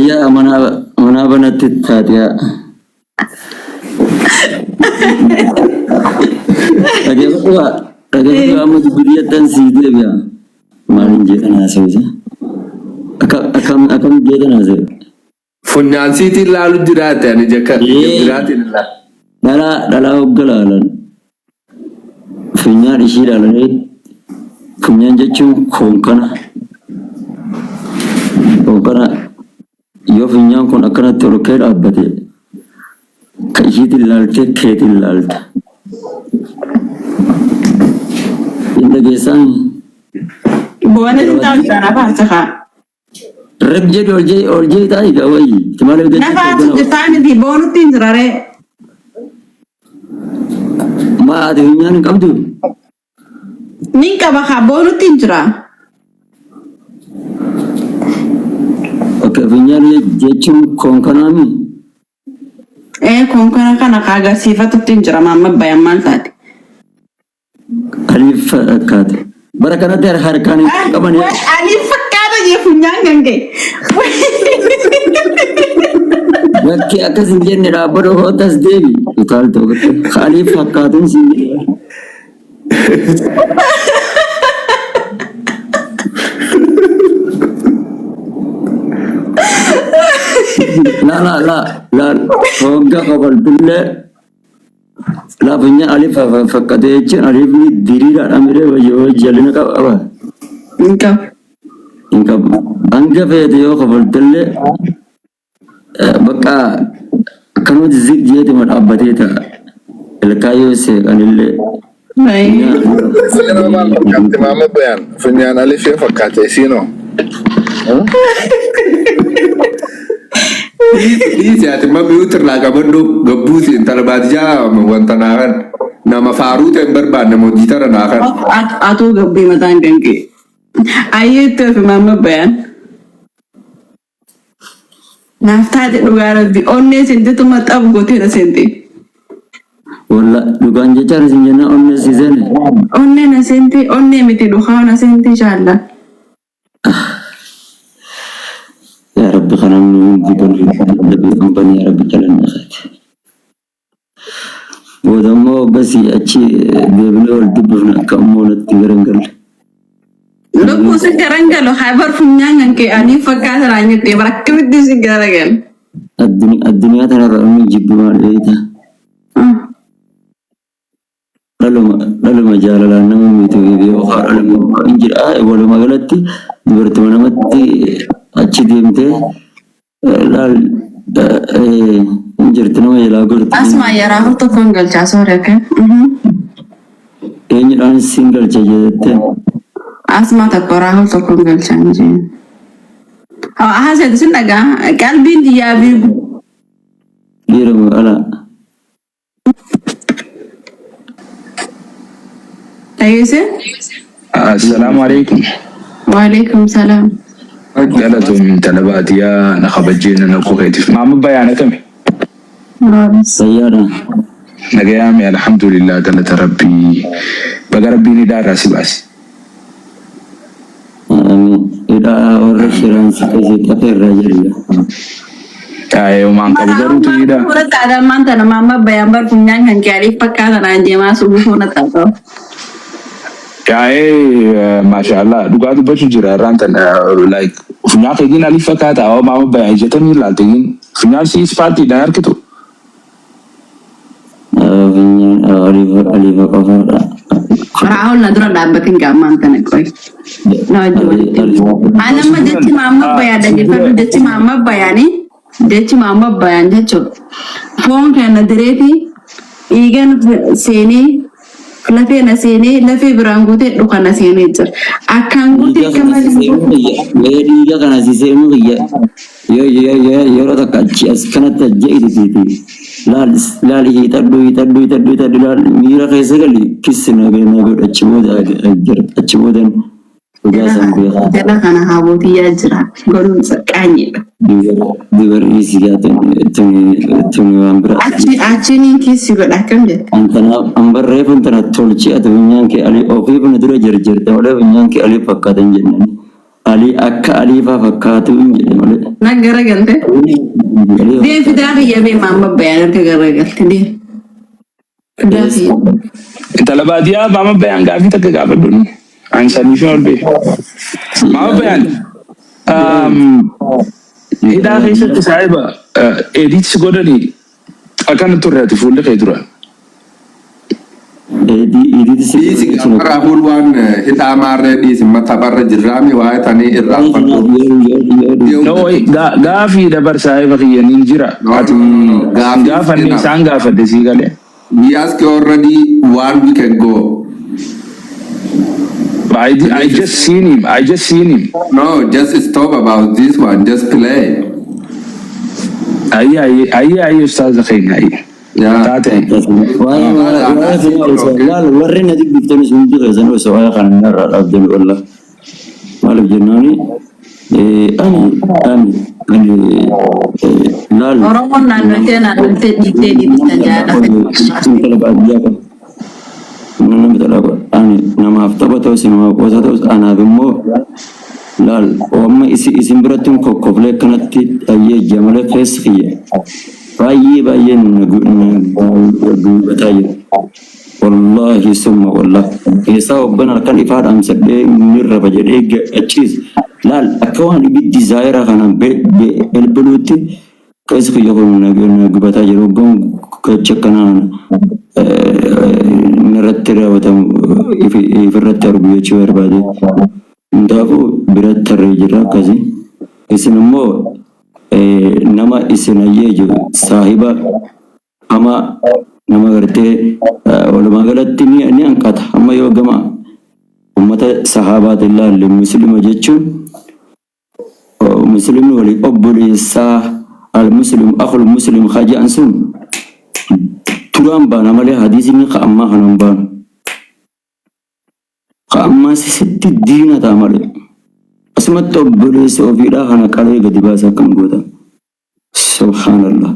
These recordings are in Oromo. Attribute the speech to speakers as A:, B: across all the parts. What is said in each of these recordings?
A: Baadiyyaa manaa banatti taatiyaa. Dhageeffadhu haa dhageeffadhu amma dubbiyyattan sii deebi'a. Maaliin jeetan haasawisa? Akkam akkam jeetan haasa'e?
B: Funyaan siitiin laalu jiraate ani ija ija biraatiin hin laalu.
A: Dhalaa dhalaa hogga laalan funyaan ishii laalanii funyaan jechuun koonkana koonkana yoo funyaan kun akkanatti ol ka'ee dhaabbate ka ishiitiin laaltee keetiin laalta. Hin dhageessaan
C: Boona si taa'u jira na faarsa kaa.
A: Rib jedhi ol jee ol jee taa'ii gaa wayii. Itti maal
C: Na
A: gadi
C: faarsu jirtaa miti boonutti hin jira ree.
A: Maa ati funyaan hin qabdu?
C: Nin qaba kaa boonutti hin jira.
A: Okay, funyaan jechuun koonkanaami.
C: Ee konkona kana kaa agarsiifatutti hin jira maamma bayan maal taate.
A: Aliif fakkaate. Bara kanatti harkaan hin qaban.
C: Aliif fakkaata jee funyaan kan ka'e.
A: Bakki akkas hin jenne dhaabbata hootas deebi. Utaaltoo aliif fakkaatuun siin jedhe. La la la la hogga kofaltullee Laa funyaan alif fakkatee jechuun alifni diriiraadha miree yoo jalina qaba.
C: Hin qabu.
A: Hin qabu. Hanga feete yoo kofaltellee bakka akkanumatti ziq jeetuma dhaabbatee ta'a. Ilkaan yoo seeqanillee.
D: Seenaa maal fakkaatti maama bayaan funyaan alif yoo fakkaate isiinoo.
B: Dhiisi dhiisi ati amma mute irraa qabadhu gabbuusi intala baadiyyaa wanta naa kan nama faaruu ta'e hin barbaanne hojii tara naa kan.
C: Atuu gabbii mataan kan ka'e. Ayyeetti ofi maamma bayaan. Naaf taate dhugaa rabbi onnee seentituma xab gootee na seente.
A: Walla dhugaan jechaan isin jennaan onnee si seene.
C: Onnee na seente onnee miti dhukaa na seente inshallah.
A: Yaa Rabbi kan namni hundi banu dadhabee kan yaa Rabbi galanni keeti. Booda immoo hoggasii achi deebinee wal dubbifna akka immoo natti gara hin galle.
C: Lubbuu si garangalu haa bar funyaan kan kee ani fakkaata naan jettee bara akkamitti si garagalu.
A: Addunyaa tanarra inni jibbu maal beektaa? Dhaluma dhaluma jaalalaan nama miitu yookaan dhaluma hin jira walumaa galatti dubartuma namatti achi deemtee laal hin jirti nama jalaa gorti.
C: Asuma yaraa hor tokkoon galchaa soore akka.
A: Eenyudhaan siin galcha jettee.
C: Asuma tokko raahul tokkoon galchaa hin jeen. Haasa'e sin dhagaa qalbiin xiyyaa fi
A: Dhiira moo dhalaa?
C: Dhageesse?
E: Assalaamu alaikum.
C: Waalaikum salaam.
E: Galatoom intala baadiyyaa na kabajjee na naquu keetiif. Maama bayaan akami?
A: Fayyaadha.
E: Nagayaami alhamdulillah galata rabbii. Baga rabbiin hidhaa irraa si baase.
A: Amiin. Hidhaa warra shiraan si keessa xafe irraa jirra.
E: Taa'ee homaan qabu garuu tu hidhaa.
C: Fuula taadhaan maan tana maamma bayaan bar funyaan kan kee aliif fakkaata naan jeemaa sugu fuula taatoo.
E: Yaa'ee maashaallah dhugaa dubbachuu jira irraan tan like funyaan keetiin aliif fakkaata awwa maama bayaan ijjatamii ilaalte funyaan si ispaartiidhaan arkitu.
A: Funyaan alifa alifa qofaadha.
C: Raahul na dura dhaabbatin gaammaan tana qoy. Na wajji walitti. Ani amma jechi maamma bayaan dhaggeeffadhu jechi maamma bayaanii jechi maamma bayaan jechuudha. Foon keenya direeti dhiigan seenee lafee na seenee lafee biraan guutee dhuka na seenee jira. Akkaan guutee
A: Dhiiga
C: akka
A: kana si
C: malee.
A: seenuu kiyya. Mee dhiiga kana si seenuu kiyya. Yoo yoo yoo yeroo takka achi as kanatti ajje'ititiiti. Laal laal hiixadhu hiixadhu hiixadhu hiixadhu laal miira keessa gali kissi na na godha achi booda achi boodan dhugaa san beekaa.
C: Jala kana haabootii jira. Godhuun qaanyiidha.
A: Dubar dhiisi gaa tuni tuni waan biraa.
C: Achi achiin keessi godha akkam jette?
A: Antanaaf an barreefun tana tolchee ati funyaan kee alii ofiif na dura jarjarte malee funyaan kee alii fakkaatan jennani. Alii akka alii Alifaa fakkaatu hin jedhe malee.
C: Na garagalte.
A: Alifa
C: Deem fidaa kiyya bee maamma bayaan harka garagalte deem. Fidaa kiyya.
E: Intala baadiyyaa maama bayaan gaafii takka gaafadhuun. Ani saniif ol bee. Maama bayaan hidhaa keessatti saahiba edit godhanii akkana turre ati fuulli kee dura.
B: Dhiisi gaafa Raahul waan hidhaa maarree dhiisi tapharra jirraami waa'ee tanii irraanfadhu.
E: No, gaafii dabar saahiba kiyya niin jira.
B: No,
E: Ati
B: no, no, no. Gaafii
E: gaafanne
B: enough.
E: isaan gaafadhe sii galee.
B: We ask you already one week ago.
E: I just seen him. I just seen him.
B: No, just stop about this one. Just play.
E: Ayya ayya ayya ayya ustaaza keenya ayya.
B: Yeah.
E: Taate.
A: Laal, warri na dubbiftanis hundi keessan osoo waa'ee kana narraa dhaabdan wallah. Maaliif jennaani ani laal
C: Oromoon naannottee naannottee dhiittee dhiittee jaalata.
A: Intala baadiyyaa qaba. Nama intala ani namaaf tapha ta'us, namaaf qoosa ta'us, anaaf immoo laal amma isin biratti kokkoflee akkanatti ayyee jamalee keessa kiyya baay'ee baay'ee na gubataa jira. Wallaahi summa wallah keessaa hoggan halkan ifaa dhaamsadhee ni rafa jedhee achiis laal akka waan ibiddi zaayira kanaan belbeluutti keessa kiyya kun na gubataa jira. Hoggan gocha akkanaa narratti raawwatamu ifirratti argu jechuu barbaade. Hundaafuu biratti tarree jira akkasii. Isin immoo nama isin ayyee jiru saahiba hamaa nama gartee walumaa galatti ni hanqata. Amma yoo gama ummata sahaabaatiin ilaalle, muslima jechuun muslimni walii obboleessaa, al-muslim akhul muslim haja'an sun duraan baana malee hadiisni ka ammaa kana hin baanu. Ka ammaa sitti diina ta'a malee. Asumatti obboleessa ofiidhaa kana qalee gadi baasa akkam goota. Subhaanallah.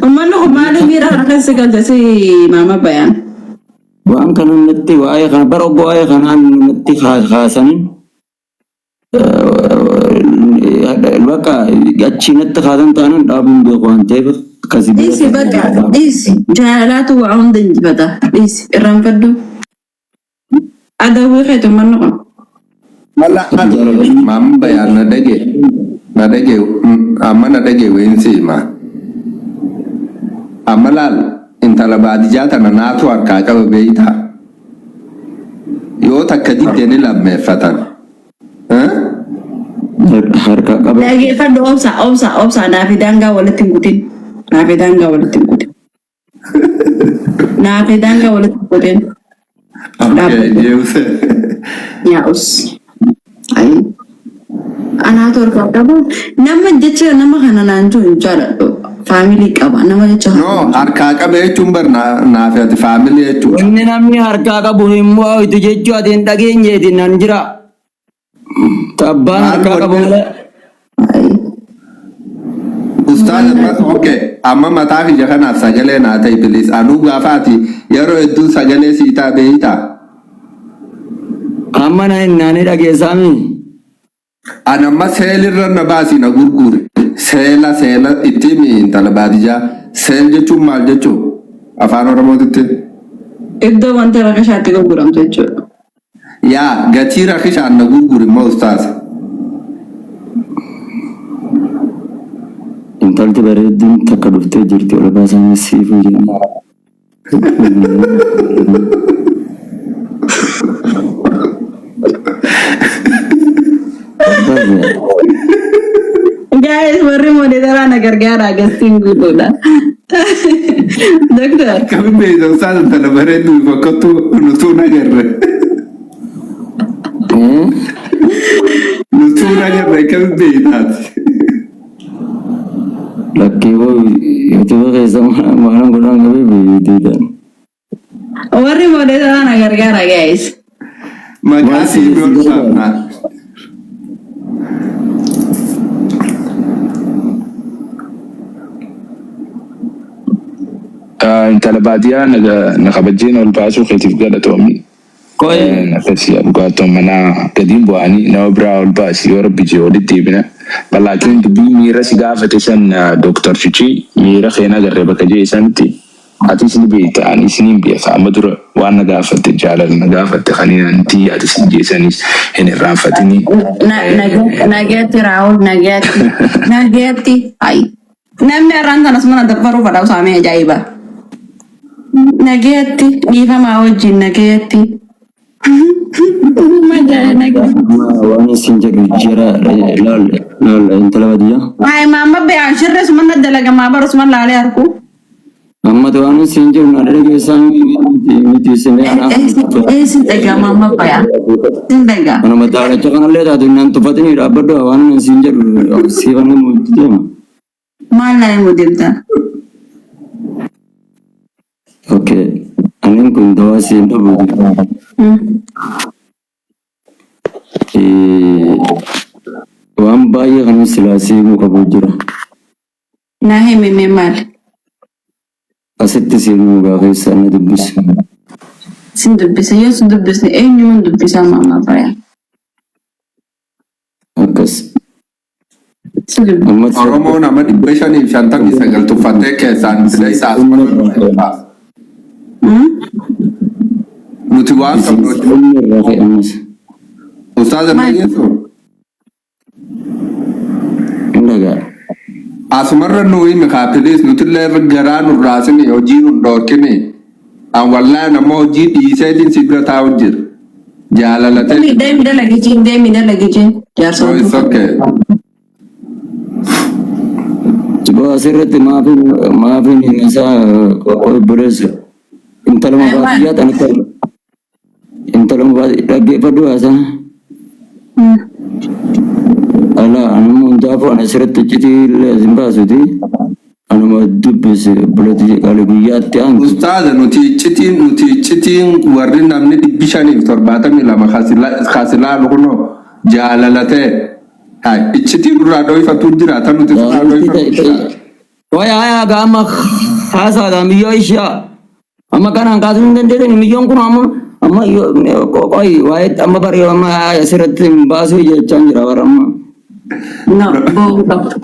C: Uummanni kun maaliif miira kana keessa galte si maama bayaan?
A: Waan kana natti waa'ee kana bara obbo waa'ee kanaa natti kaasanii bakka achi natti kaasan taanaan dhaabuun beeku waan ta'eef akkasii bira.
C: Dhiisi bakka dhiisi, jaalalaatu waa hunda injifata, dhiisi, irraanfadhu. Adawwii keetu uummanni kun.
B: Maama bayaan na dhage. Na dhage. Amma na dhage weensi hima. Amma laal intala baadiyyaa tana naatu harkaa qaba beeytaa. Yoo takka didde ni lammeeffatan.
A: Harka qaba.
C: Dhageeffadhu, obsa, obsa, obsa, naafi daangaa walitti hin kutin. Naafi daangaa walitti hin kutin. Naafi daangaa walitti hin kutin.
B: Okay, deemse.
C: Yaa'us. Ayi. Anaatu harkaa qabu. Nama jecha nama kana naan jiru hin jaaladhu. Family qaba. Nama jecha
B: No, harkaa qaba jechuun bar naafi ati family jechuudha.
A: Wanni namni harkaa qabu hin mo'atu jechuu ati hin dhageenyeeti nan jira. Abbaan harkaa qabu malee.
C: Ayi.
B: Ustaaz, okay, amma mataa kiyya kanaaf sagalee naa ta'e please. Anuu gaafa ati yeroo hedduu sagalee sii ta'a beeytaa.
A: Amma na hin naanii dhageessaami.
B: Ani amma seelirra na baasii na gurgure. Seela seela itti himi intala baadiyyaa. Sale jechuun maal jechuu? Afaan Oromootitti.
C: Iddoo wanta rakashaatti gurguramtu jechuudha.
B: Yaa gatii rakishaan na gurguri immoo ustaaz.
A: Intalti bareedduun takka dhuftee jirti, ol baasaa siifuu jenna.
C: Guys, warri moderator na gargaara, gastiin guutuudha. Doctor.
B: Akkamiin beekta ustaaz intala bareedduu fakkattu nutuu nagarre. Nutuu nagarre, akkamiin beektaati?
A: Lakkii boo, YouTube keessa waan godhan qabee beeyitiidhaan.
C: Warri moderator na gargaara, guys.
B: Maqaa sii ol baafna.
E: Intala baadiyyaa na kabajjeen ol baasuu keetiif galatoomi.
A: Qoy
E: Akkasii abukaattoon manaa gadiin bu'anii nama biraa ol baasi yoo rabbi jee walitti deebina. Balaakiin dubbii miira si gaafate san Dooktar Chuchii miira keenya agarree bakka jee sanitti atis ni beekta, anis ni beeka. Amma dura waan na gaafatte, jaalala na gaafatte, kan inni ati si jeessanis hin irraanfatini.
C: Nagaatti Raawul, nagaatti, nagaatti. Ayi. Namni har'aan kanas mana dabbaruu fadhaa usaamee ajaa'iba. Nagaatti, dhiifamaa wajjin nagaatti.
A: Waan isin jedhu jira, laal laal, intala baadiyyaa.
C: Ay, maama bayaan shirre suma dalagamaa baru suma laalee harku.
A: Amma waan isin jedhu na dhageessaa miti isin.
C: Eessin dhagaa, maama bayaan? Sin dhagaa.
A: Kanuma daalacha kanallee taatu naan tuffatanii dhaabbadhu, waan isin jedhu siifan himuutti deema.
C: Maal naa himuu deemta?
A: Okay. Anin kun dawaa siin dhabuuti. Waan baay'ee kan silaa siimuu qabu jira.
C: Naa himi mee, maal?
A: Asitti siimuu gaa keessa na dubbisi.
C: Sin dubbisa, yoo sin dubbisne eenyuun dubbisaa, maama bayaan?
A: Akkas.
C: Sin dubbisa.
A: Amma
B: Oromoo nama 559 tuffatee keessaan sila isaa asuma nuti waan qabnu.
A: Inni irraa ka'e ammas.
B: Ustaaza, dhageessu?
A: Hin dhagaa.
B: Asumarra nu himi kaa, please, nutillee garaa nurraasini, hojii nun dhoorkini. An wallaahi nama hojii dhiiseetiin si bira taa'u jira. Jaalalatee.
C: Deemi dalagi jeen, deemi dalagi jeen. Jaarsa.
B: No, it's okay.
A: Jiboo asirratti maafiin isaa obboleessa. Intaluma baadiyyaa tanatti, intaluma baadiyyaa dhaggeeffadhu haasaa. Ala anuma hundaafuu ana asirratti iccitii illee as hin baasuti. Anuma dubbise, obboleetti qaali, guyyaatti aantu.
B: Ustaaza, nuti iccitiin warri namni 572 kasilaalu kunoo jaalalatee. Hai, iccitiin nurraa dhoyfatu jira, tan nuti nurraa dhoyfatu jira.
A: Waya haya ga amma haasaadha miyyoo ishaa. Amma kanaan kaasuu hin dandeessani, miyyoon kun amma amma qoy waa'ee amma bari amma asirratti hin baasuu jechaan jira bara amma.
C: No, boo'uu qabdu.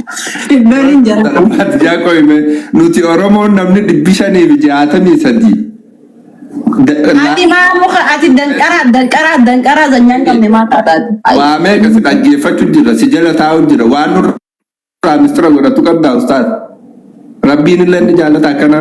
C: Loliin jara.
B: Baadiyyaa qoyme nuti Oromoon namni 563.
C: Ati maa muka, ati danqaraa danqaraa danqaraa zanyaan qabne maa taataati?
B: Waa meeqa si dhaggeeffachuu jira, si jala taa'u jira, waan nurraa mistira godhatu qabdaa ustaaz. Rabbiin illee ni jaalata akkana.